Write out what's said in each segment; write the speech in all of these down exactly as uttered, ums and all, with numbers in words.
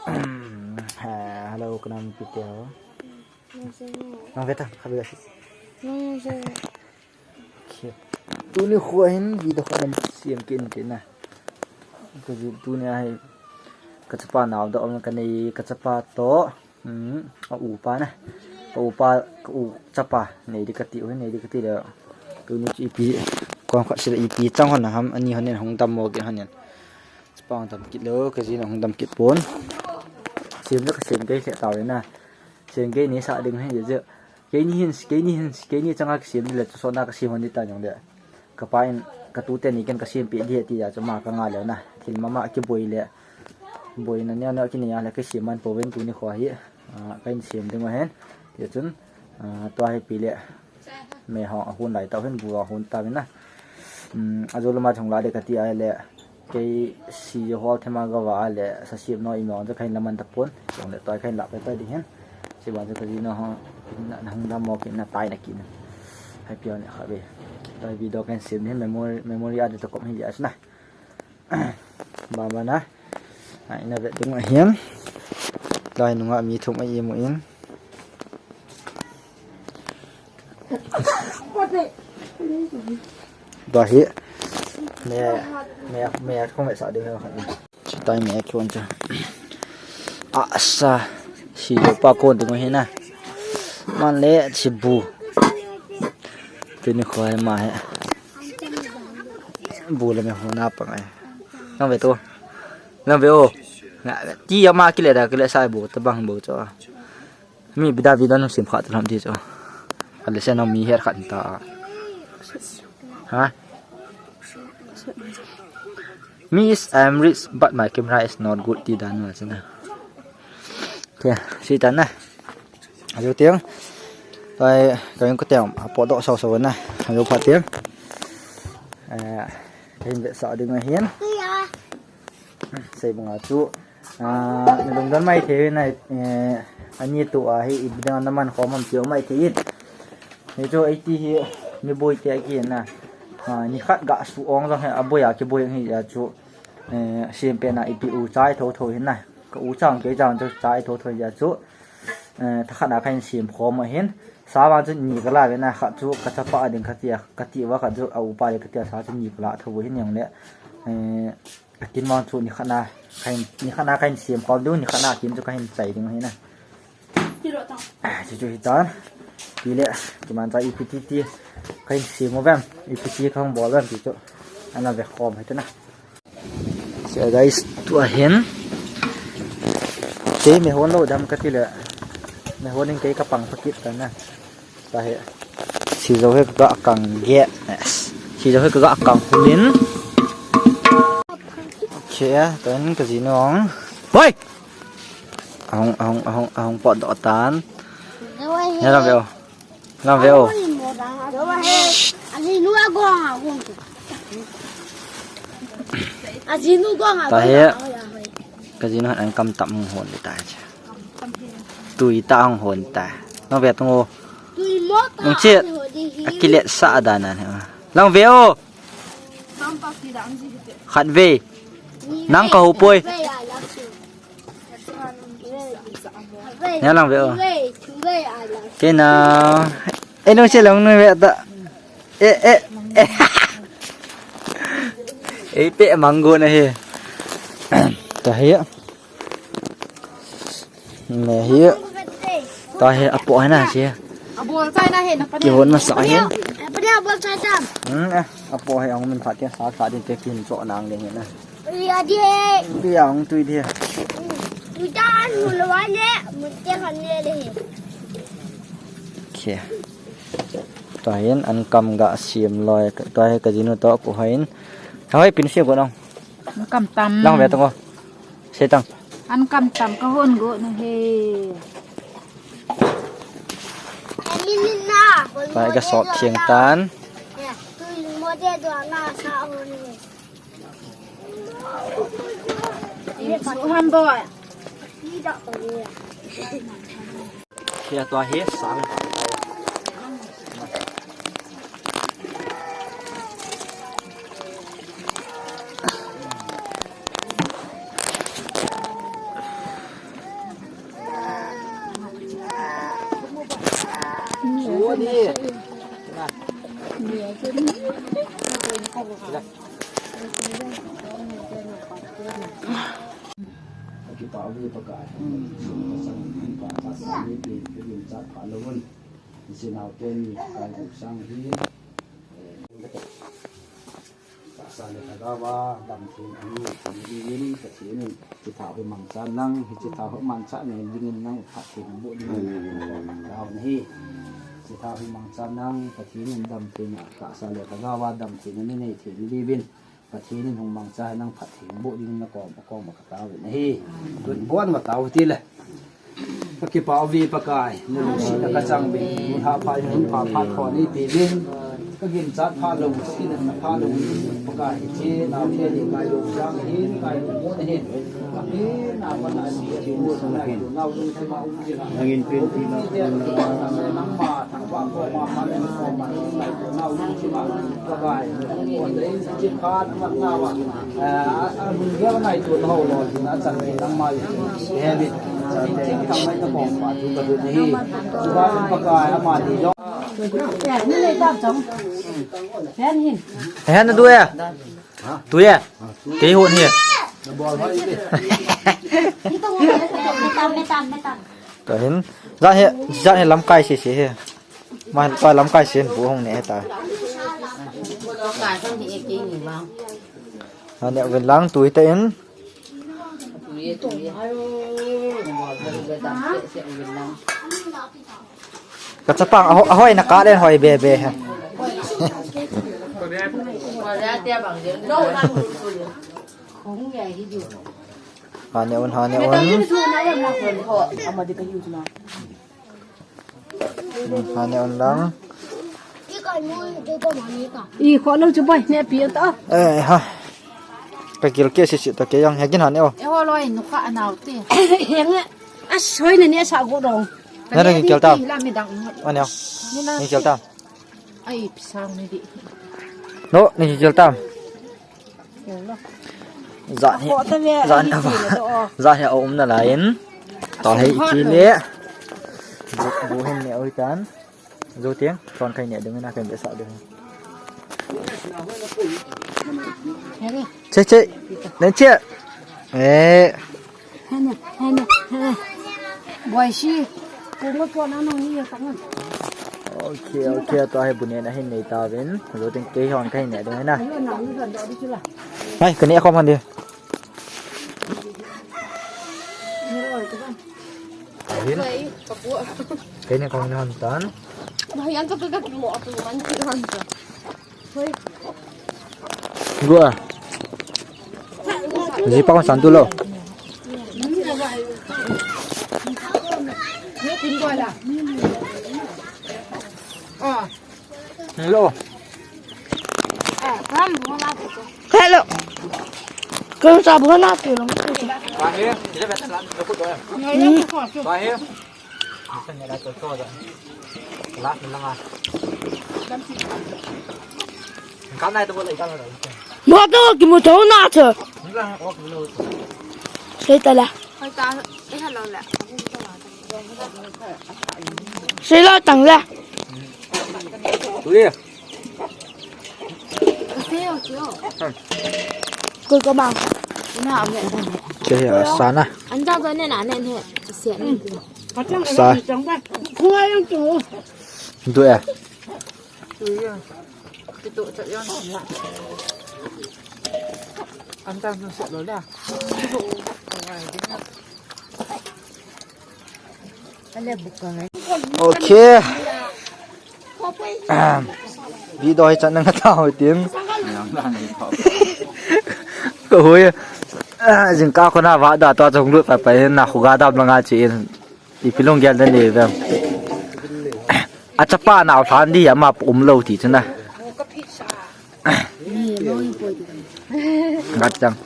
Hello, kanam pite ho. Nang veta, khabi gasi. Okay. Tuni kho hin video khat siam kit in tina. Kaji tuni ahi kachapa nao da om kanei kachapa to. Hmm, a upa na. Ka upa, ka u chapa. Nei di kati, nei di kati le. Tuni chu ipi, kong khat sila ipi chang hon ham, ani hon nen hong dam mo kit hon nen. Chapa hong dam kit lo, kaji na hong dam kit pon. Siam le ka siam kei le tao le na. Siam kei ni sa ding hen je. Kei ni hin, kei ni hin, kei ni changa ka siam le chu so na ka siam hon ni ta nyong le. Kapa in, katute ni ken kasiam peh di ti a chu ma ka nga le na. Thil mama kiboi le. Boina nia na kini a le kasiam man po ven tuni kho hi. Ah, ka in siam ding hen. Ti chun, ah, tua hi pi le. Me ho ahun lai tau hin bu ahun ta vin na. Um, a jolo ma thong la de kati a le. Kei si jo hol thema ga va le sa siam no i no jo khain laman ta pon. Jong le tua khain la pe ta ding hen. Si ba jo ka ji no ho. Na, na hung dam mo ki na tai na ki na. Hai pio ne kha ve. Tua video kan siam ni memory, memory a de ta kom hi ya na. Ba ba na. Ai na ve ding ma hiam. Lai nunga mi thum a i mu in. Tua hi. Me, me, me, kong me sa ding ha. Chutai me kong cha. Asa. Si jo pa kon ding hi na. Man le si bu. Tuni kho ma he. Bu le me ho na pa ngai. Nang ve to. Nang ve o. Na ti ya ma ki le da ki le sai bu ta bang bu cho. Mi bida vida nung sim khat lam ti chu. Ale se nung mi her khat ta. Ha? Miss, I'm rich, but my camera is not good ti dan ma chana. Okay, si tan na. Ayo tiang. Tai, kayong ko tiang, apo do sao sao na. Ayo pa tiang. Eh, kahin be sa ding ahin. Sei banga chu, ah, lungdon mai thei na, eh, ani tu a hi ibidang na man khom am tio mai thei in. Ni chu eiti hi mi boi te ki na. Ah, ni khat ga su ong jong he a boi a ki boi hi ya chu, eh, siam pe na ipi u chai tho tho hin na. Ka u chang ke chang chu chai tho tho ya chu. Eh, tha khat na khan siam khom ahin. Sa va chu ni ka la ve na khat chu ka chapa a ding ka tia, ka ti va khat chu a upa le ka tia sa chu ni ka la tho hin yang le. Eh, Akin mang chu ni khat na kahin, ni khat na kahin siam khom ding, ni khat na akin chu kahin chai ding hi na. Ah, chu chu hi tan. Ti le, kiman cha ipi ti ti. Kahin siam mo vem, ipi ti kahung bol vem ti chu. Ana ve khom hi tu na. So guys, tu ahin. Kei me hon lo dam ka ti le. Me hon in kei ka pang pakit ta na. Tahe. Sijo he ka kang ge. Yes. Sijo he ka kang hulin. Okay, to in ka jinong. Hoi! Ahung, ahung, ahung, ahung pot do tan. Ne lam veo. Lam veo. Shh. Tahe. Ka jinu an kam tam hon le tai. Tui ta ang hon ta. Nang ve tung o. Nang che. Akilet sa da nan he. Lang ve o. Khat ve. Nang ka hu poi. Ne lang ve o. Ke na. E nang che lang nu ve ta. E, e, e. Ei pe mango na he. Tahe. Me hi. Tahe apo hai na si. Abol chai na he na pa. Kihon masa hi. Apa dia abol chai tam? Hmm, eh, apo hai ang min phat ke sa sa din te kin cho nang ding na. Ui adi he. Dia ang tui dia. Tui dan mu lo wa ne, mu te han ne le he. Okay. Tua hin an kam ga siam loi, tua hi ka jinu to ko hain. Hoi pin si ko nong. An kam tam. Lang ve tong o. Se tang. An kam tam ka hon go na he. Tua hi ka sot thiang tan. Suhan boy. Kia tua hi sa. Ka kipah uve Pakai. Ka sang pa ka sa ni pe pe lim chat pha lo un. Sinau te ni Pakai ku sang hi. Tahsa le lhagao a damtheina ni, ni, ni, Pathen in hiche thao hi mangchan lang, hiche thao hi mangchan ngai dingin nang phatthei boh dingin tao nahi. Hiche thao hi mangchan lang, Pathen in damtheina, tahsa le lhagao a damtheina ni nei thei diuvin, Pathen in hung mangcha nang phatthei boh dingin nakom, nakom a katao nahi. Tun bon ma tao tile. Ka kipah uve Pakai, na lungsetna ka chang uve. Mun hah pha, mun pha pha tho nei peuvin. Ka ginchat pha lou, ka kinepna pha lou, Pakai, hiche nau te ni ngai lou jang hin, ngai lou mo na hin. Ka pe na pa na si ti mo na hin. Nau lung te ma um jing a. Nangin pen ti na. Nangma thang ba ko ma ma le ko ma nau lung te ma. Pakai, ko te in chi khat ma na wa. Hen du e. Du e. Kei hon hi. Ka hin. Jan hi, jan hi lamkai sese hi. Ma pa lamkai sen bu hung ne ta. Ka kai kan ni e ke ni bang. Ha ne ven lang tui ta in. Tui e, tui e. Ka chapang a ho-, a hoi na ka len hoi be be he. Korea te bang je. Khong ya hi ju. Ha ne un, ha ne un. Ama de ka hi ju na. Ha ne un lang. I kho lo chu bai, ne pi ta. Eh, ha. Ka kil ke si si ta ke yang, he kin ha ne o. E ho loi nu kha nau te. He nge. A soi ne ne sa go dong. Ne ne kil ta. La mi dang. Ani o. Ne kil ta. Ai, pisang ni di. No, ne kil ta. Zan hi, zan hi, zan hi a um na lai in. Ta hi i ki le. Bu, bu hin ne oi tan. Zo tiang, ton kai ne ding na kai be sa ding. Che, che. Ne che. Eh. Hana, hana, hana. Boy shi. Ko ngo ko na no ni ya ka ngan. Okay, okay, to ai bu ne na hin nei ta vin. Lo tin kei hon kai ne ding na. Yo na ni ran do di chula. Hai, ka ne ko man di. Ni oi ka. Hin. Kai ne ko na han tan. Hai, an ka ka ki mo a tu man ki han ta. Gua. Ji pa kon san tu lo. Hello. Hello. Kau sa bukan apa lo? Bahir, kita betul lah. Bahir. Motor kimu tho na che. Sei ta la. Sei la tang la. Koi ko bang. Che ya sana. An ja ne na ne ne. Sa. Du e. Okay. Video hi chan nang ta ho tin. Ko hui. Jingkah kona va da to jong lut pa pa na khu ga dam langa chi in. Ipi lunggel na nei vem. Achapa nau lhan di ama um lou ti chu na. Ngat chang.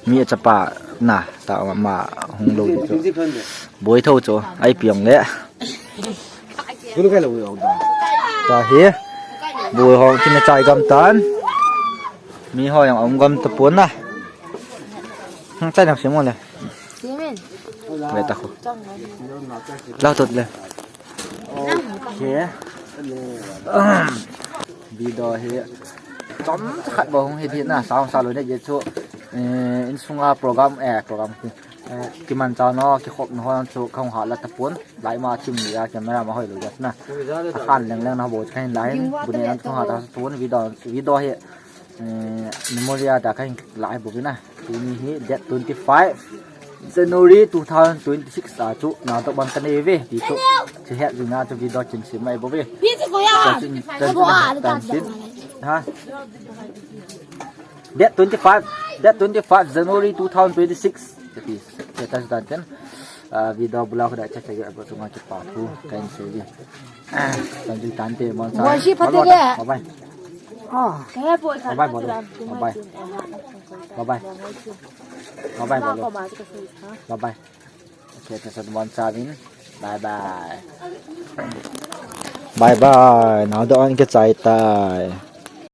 Mi achapa na ta ama hung lou ti chu. Boi tho chu ai piang le. Ta hi. Boi hong kin chai gam tan. Mi ho jong um gam ta pon na. Hang chai nang sim mo le. Ve ta khu. Lau tot le. Okay. Video hi chomcha khat bou hung hi thei na, sound sa lou ne je chu, eh, insunga program, eh, program, eh, kimanchah nau, kikhop nau ho chu kahung hal tapon, lai ma chim nia camera ma hoi lou ja na. Akhan leng leng na bou kahin la hin, bu ne nan thong ha ta pon video, video hi, eh, memory a da kahin la hi bou na. Tuni hi date twenty-five January two thousand twenty-six a chu na to ban ka nei ve ti chu. Chi het jing na chu video chin sim mai bou ve. Pi chi ko ya. Chin, chin, chin, chin. Ha? Date twenty-five, date twenty-five January two thousand twenty-six. Ti, ti ta dan chen. Ah, video bula ko da cha cha ya bou sunga ki pa tu kahin sei ve. Ah, tan ji tan te mon sa. Boi si pha te ke. Bye bye. Oh. Bye bye, bolu. Bye bye. Bye bye. Bye bye, bolu. Bye bye. Okay, ta sa mon sa vin. Bye bye. Bye bye. Nau da on ke chai tai.